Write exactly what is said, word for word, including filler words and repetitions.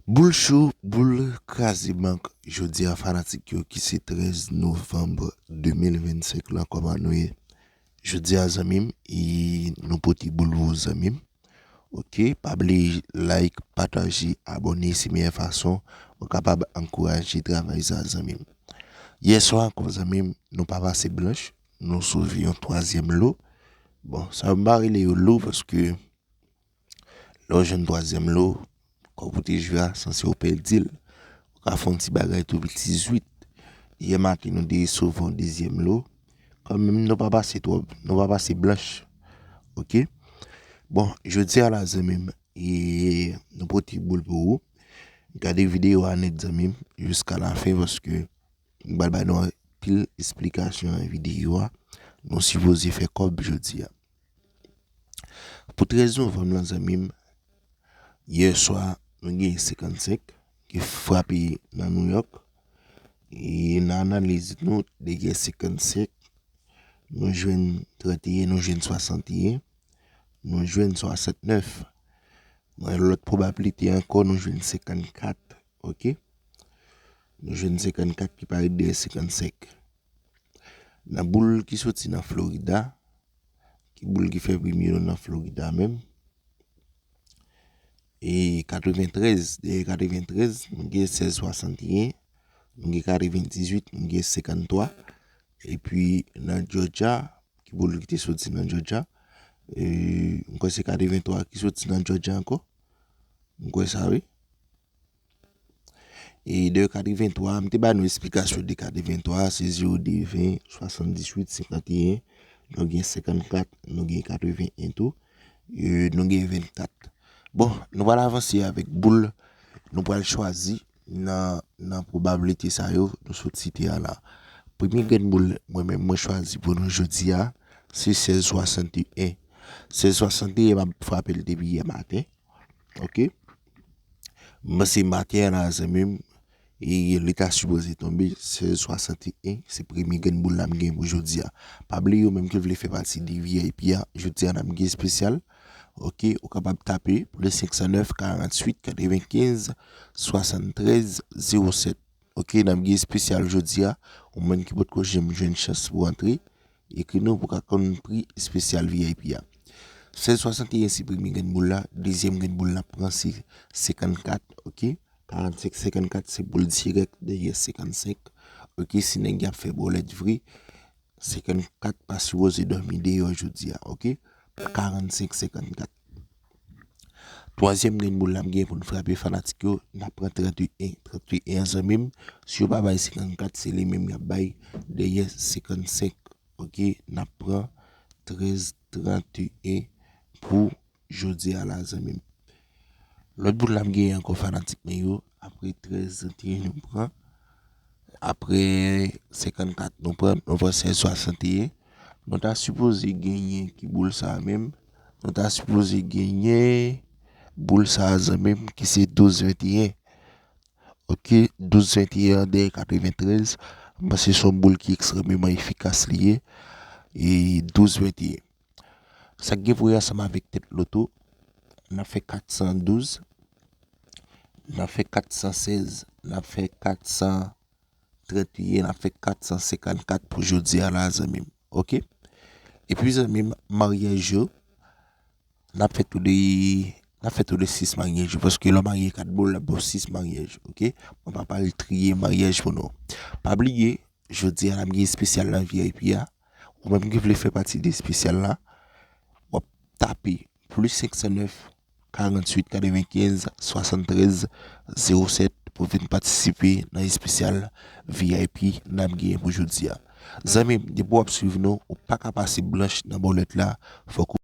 Boul cho, boul kraze bank, jodi a fanatik yo ki se trèz novanm de mil vennsenk lan, kòman nou ye? Jodi a zanmi m, e nou pote boul pou ou zanmi m. Ok, pa bliye like, pataje, abòne, se meyè fason ou kapab ankouraje travay sa zanmi m. Yè swa ankò zanmi m, nou pa pase blanch, nou sove yon twazyèm lo. Bon, sa yo m pa rele yo lo paske lè w jwenn twazyèm lo, kòb ou te jwe a, sanse ou pèdi l. Ou ka fè yon ti bagay tou piti zwit. Yè maten nou te resevwa yon dezyèm lo. Kanmenm nou pa pase twòp, nou pa pase blanch. Ok? Bon, jodi a la zanmi m, e nou pote boul pou ou. Gade videyo a nèt zanmi m, jiska lafen paske m pral ba nou anpil esplikasyon nan videyo a. Nou sipoze fè kòb jodi a. Pou trèz novanm lan zanmi m, yè swa nou gen senkannsenk ki frape nan New York. E nan analiz nou, de gen senkannsenk, nou jwenn tranteyen, nou jwenn swasanteyen, nou jwenn swasantnèf. Nan lòt pwobablite ankò, nou jwenn senkannkat, ok? Nou jwenn senkannkat ki parèt dèyè senkannsenk. Nan boul ki soti nan Florida, ki boul ki fè premye yo nan Florida menm? E katreventrèz, dèyè katreventrèz, nou gen sèz swasanteyen, nou gen katrevendizuit, nou gen senkanntwa. Epi nan Georgia, ki boul ki te soti nan Georgia? E, m kwè se katreventwa ki soti nan Georgia ankò. M kwè sa, wi. E de katreventwa, m te ba nou esplikasyon de katreventwa, se zewo de ven, swasanndisuit, senkanteyen, nou gen senkannkat, nou gen katreven en tou, e nou gen vennkat. Bon, nou pral avanse avèk boul, nou pral chwazi nan, nan pwobablite sa yo, nou sot site a la. Premye grenn boul, mwen menm, mwen chwazi pou nou jodi a, se sèz swasanteyen. Sèz swasanteyen, m ap frape l depi yè maten. Ok? M panse maten an la, zanmi m, e li ta sipoze tonbe sèz swasanteyen, se premye grenn boul la m gen pou jodi a. Pa bliye, ou menm ki vle fè pati de V I P a, jodi a n ap gen espesyal. Ok, ou kapab tape plis senk san nèf, karanntuit, katrevenkenz, swasanntrèz, zewo sèt. Ok, n ap gen espesyal jodi a. Ou menm ki potko janm jwenn chans pou antre, ekri nou pou ka konn pri espesyal V I P a. Sèz swasanteyen se premye grenn boul la, dezyèm grenn boul n ap pran se senkannkat, ok? Karannsenk senkannkat se boul dirèk dèyè senkannsenk. Ok, si nèg y ap fè bòlèt vre, senkannkat pa sipoze dòmi deyò jodi a, ok? Karannsenk senkannkat. Twazyèm grenn boul la m gen pou n frape fanatik yo, n ap pran tranteyen. Tranteyen an zanmi m, si yo pa bay senkannkat, se li menm y ap bay dèyè senkannsenk. Ok, n ap pran trèz tranteyen pou jodi a la zanmi m. Lòt boul la m gen ankò fanatik mwen yo, apre trèz tranteyen nou pran, apre senkannkat nou pran, nou pran sèz swasanteyen. Nou ta sipoze genyen ki boul sa a menm? Nou ta sipoze genyen boul sa a zanmi m ki se douz venteyen. Ok, douz venteyen an dèyè katreventrèz. M panse se yon boul ki ekstrèmeman efikas li ye. E douz venteyen. Sa k gen pou wè ansanm avèk tèt loto, n ap fè katsandouz, n ap fè katsansèz, n ap fè katsan tranteyen, n ap fè katsansenkannkat pou jodi a la, zanmi m. Ok? Epi, zanmi m, maryaj yo, n ap fè tou de, n ap fè tou de sis maryaj yo, paske lè w marye kat boul, l ap ba w sis maryaj, ok? Mwen pa pral triye maryaj pou nou. Pa bliye, jodi a, n ap gen espesyal nan V I P a. Ou menm ki vle fè pati de espesyal la, w ap tape plis senk san nèf, karanntuit, katrevenkenz, swasanntrèz, zewo sèt pou vin patisipe nan espesyal V I P n ap genyen pou jodi a. Zanmi m, depi w ap swiv nou, ou pa ka pase blanch nan bòlèt la, fòk ou